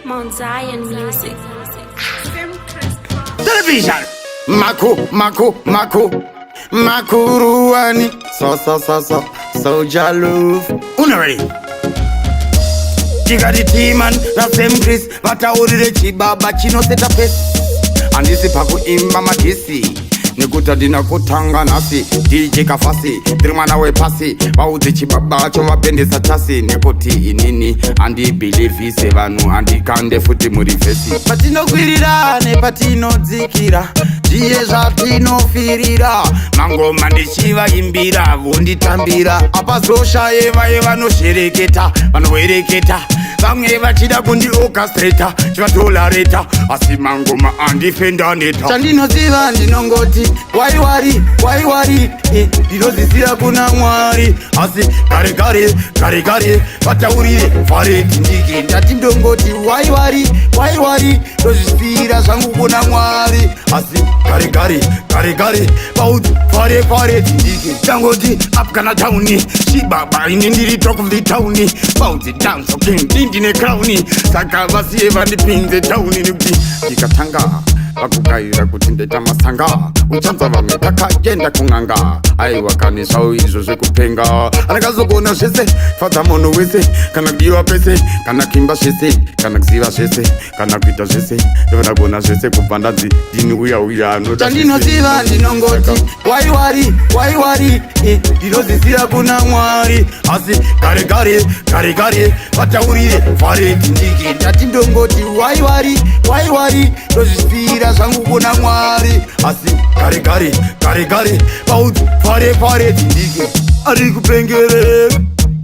Mount Zion Music. Television. Maku, maku, maku. Makuruwani. So, so, so, so. Soul Jah Love. Una ready? Tikati T-Man naSam Chris vataurire chibaba chinoseta pace. Handisi pakuimba madiss, nekuti handina kutanga nhasi. DJ Kafasi, ndiri mwana wepasi. Vaudze chibaba chovapendesa chasi, nekuti inini handibhilivhise vanhu, handikande futi mureverse. Patinokwirira nepatinodzikira, ndiye zvatinofirira. Mangoma ndichivaimbira, vonditambira. Apazoshaye vaye vanoshereketa, vanowereketa, vamwe vachida kundiorchestrata, chivatolareta, asi mangoma andifendaneta. Chandinoziva ndinongoti why worry, why worry? Ndinozisiya kuna Mwari, asi gare gare, gare gare, vataurire fareti ndiki. Ndati ndongoti why worry, why worry? Ndozvisiyira zvangu kuna Mwari, asi gare gare, gare gare, vaudzi fare fareti ndiki. Tangoti up kana down, chibaba ini ndiri talk of the town. Vaudzi dance king, ndindine crown, saka vasiye vandipinze town, nekuti ndikatanga vakugaira kuti ndaita masanga. Uchanza vamwe takaenda kun'anga. Aiwa kani, zvavo izvo zvekupenga. Andakazogona zvese, fadza munhu wese, kana kudiwa pese, kana kuimba zvese, kana kuziva zvese, kana kuita zvese. Ndofana kuona zvese kubva ndanzi ndini uya uya anoda. Chandinoziva ndinongoti why worry, why worry? Ndinozisiya kuna Mwari, asi gare gare, gare gare, vataurire fareti ndiki. Ndati ndongoti why worry, why worry? Ndozvisiyira zvangu kuna Mwari, asi gare gare, gare gare, vaudzi fare fareti ndiki. Ari kupengereka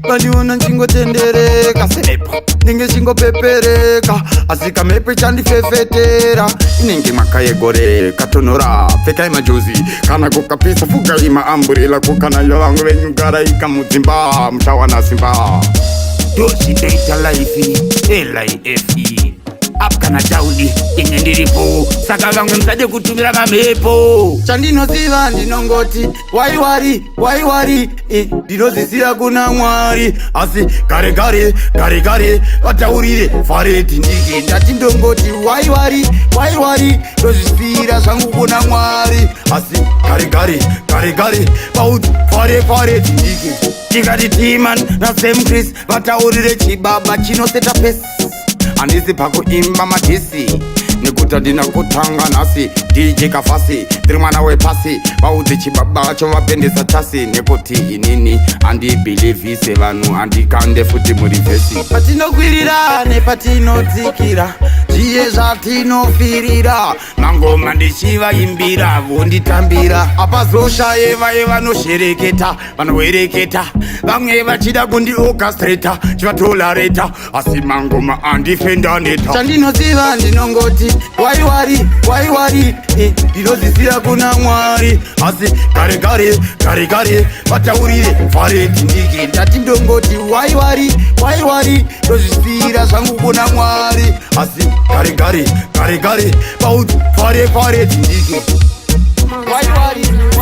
vandiona nchingotendereka semepo, ndinge chingopepereka, asi kamhepo chandifefetera inenge mwaka yegore katonhora. Pfekai majuzi, kana kukapisa fugai maumbrella. Kukanaya vamwe venyu garaika mudzimba, muchawana simba. Ndozvinoita life, life, up kana down, inge ndiripo, saka vamwe musade kutumira mamhepo. Chandinoziva ndinongoti why worry, why worry? Ndinozisiya kuna Mwari, asi gare gare, gare gare, vataurire fareti ndiki. Ndati ndongoti why worry, why worry? Ndozvisiyira zvangu kuna Mwari, asi gare gare, gare gare, vaudzi fare fareti ndiki. Tikati T-Man naSam Chris vataurire chibaba chinoseta pace. Handisi pakuimba madiss, nekuti handina kutanga nhasi. DJ Kafasi, ndiri mwana wepasi. Vaudzi chibaba chovapendesa chasi, nekuti inini handibhilivhise vanhu, handikande futi mureverse. Patinokwirira nepatinodzikira, zviye zvatinofirira. Mangoma ndichivaimbira, vonditambira. Apazoshaye vaye vanoshereketa, vanowereketa, vamwe vachida kundiorchestrata, chivatolareta, asi mangoma andifendaneta. Chandinoziva ndinongoti why worry, why worry? Ndinozisiya kuna Mwari, asi gare gare, gare gare, vataurire fareti ndiki. Ndati ndongoti why worry, why worry? Ndozvisiyira zvangu kuna Mwari, asi gare gare, gare gare, vaudzi fare fareti ndiki. Mount Why worry? Zion Music.